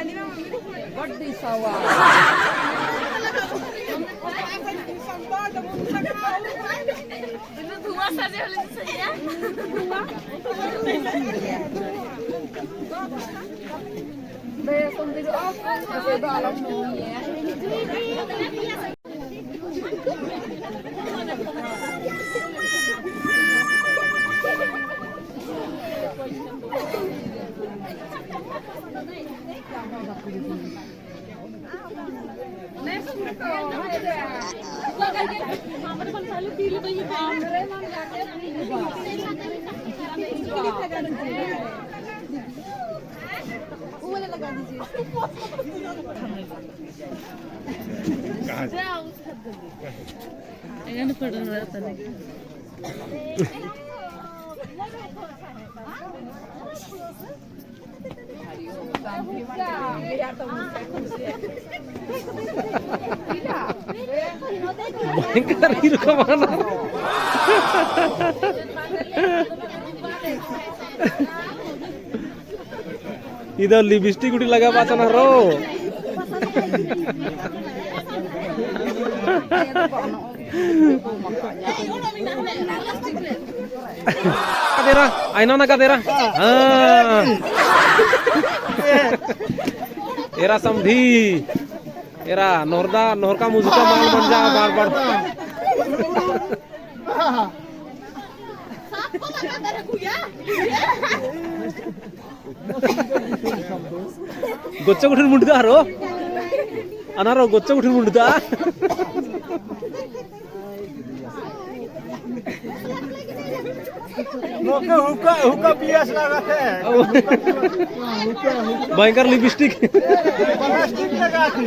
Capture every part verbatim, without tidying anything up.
बड्डी सवा। धुआं सजे होले सही है। बे, सुन दीजिए, आप कौन सा दालम नहीं है? भयंकर हीरो कमाना। इधर लिपस्टिक गुट्ठी लगाबाचन हरो। का देरा, आइना ना का देरा। हाँ। एरा समधी, एरा नोरदा, नोरका मुझका माल बन जा, बार बार। गोच्चा गुट्ठिन मुंडदा हरो। अनारो गोच्चा गुट्ठिन मुंडदा। लोके हुक्का, हुक्का पियास लागत है। भयंकर लिपस्टिक। प्लास्टिक लगा थी।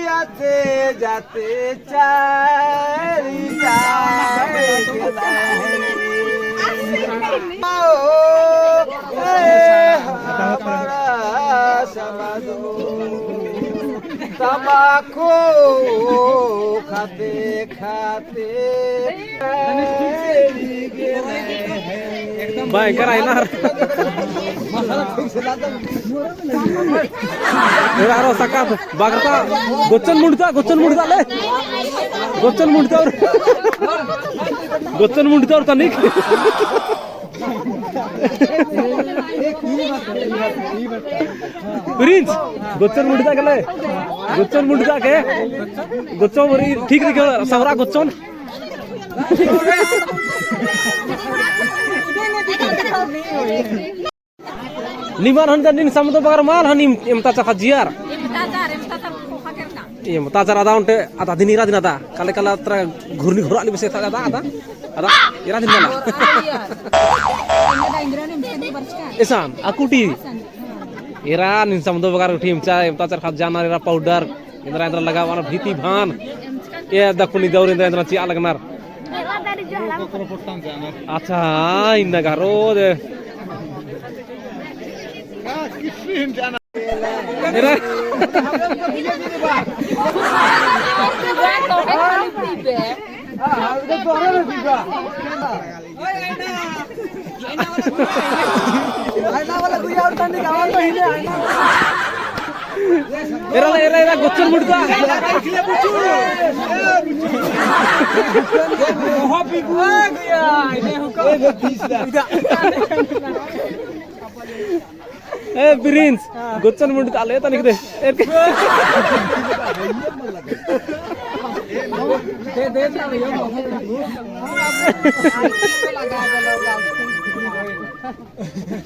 जाते जाते चारी चारे के लाए। ओ, ए, हमारा समाज तमाकू खाते खाते भाई, कराई ना। एरा रो सकत, बगरता, गोच्चन मुंडता, गोच्चन मुंडता ले। गोच्चन मुंडता और, गोच्चन मुंडता और तनिक। प्रिंस, गोच्चन मुंडता के ले। गोच्चन मुंडता के। गोच्चन बरी ठीक दिखे, सवरा गोच्चन। निमन हन जन नीन समदो बगर मल हन इम-, इमता चखा जियर। इमता चार, इमता चार खोखा केरका। इमता चार अदा ओन्टे अदा दिन इरा दिन अदा। काले काला तरा घुरनी घुरा ली बसे अदा, अदा। अदा, इरा दिन मला। एसान, अकुटी। इरा नीन समदो बगर उठी इमचा, इमता चार खजाना इरा पाउडर। एन्दरा एन्दरा लगाबअनर भीती भान। ए दकुनी दौर एन्दरा एन्दरा चिआ लगनर। अच्छा, इन्ना गा रो दे। एरा। एरा, एरा, एरा, गोच्चन मुंडता। ए, प्रिंस, गोच्चन मुंडता ले तनिक दे।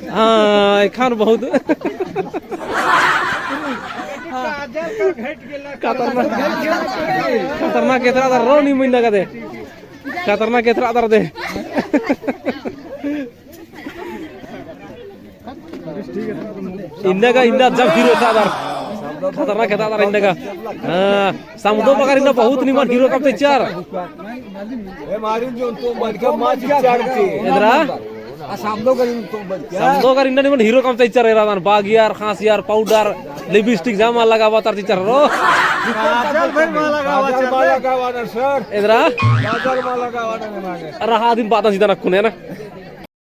हाँ, एखन बहुत खतरनाक, खतरनाक एतरा दर रो नी मुइन्ना कदे। खतरनाक एतरा दर दे। इन्ना गा, इन्ना जब हीरो एतरा दर। खतरनाक एतरा दर इन्ना गा। हाँ, समदो बगर इन्ना बहुत निमन हीरो कमते चार। ए मारिन जो तो मर के मार चार के। एन्दरा? आ समदो गरिन तो बन क्या? समदो गरिन ना निमन हीरो काम चिच्चर एरा दान, बागियर, खासियर, पाउडर, लिपस्टिक जामा लगाबअर चिच्चर रो। काजल भाई मा लगाबअर काजल मा लगाबअर सर। एन्दरा? काजल मा लगाबअर माने। अरा हा दिन बातन सीधा नक्कुन है ना।